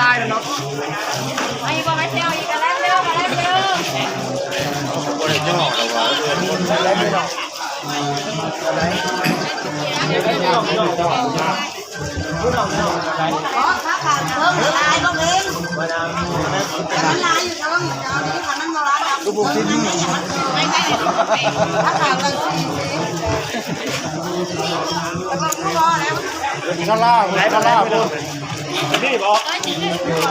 ຕາຍແລ້ວເນາະ. ໄປບໍ່ໄປແຊວອີກ ກະແລ້ວເດີ ກະແລ້ວເດີ. ບໍ່ໄດ້ຫຍໍ້ແລ້ວວ່າ ເອີ ຄົນໄປແລ້ວເນາະ. ສາລາ ສາລາພຸ້ນ ນີ້ບໍ?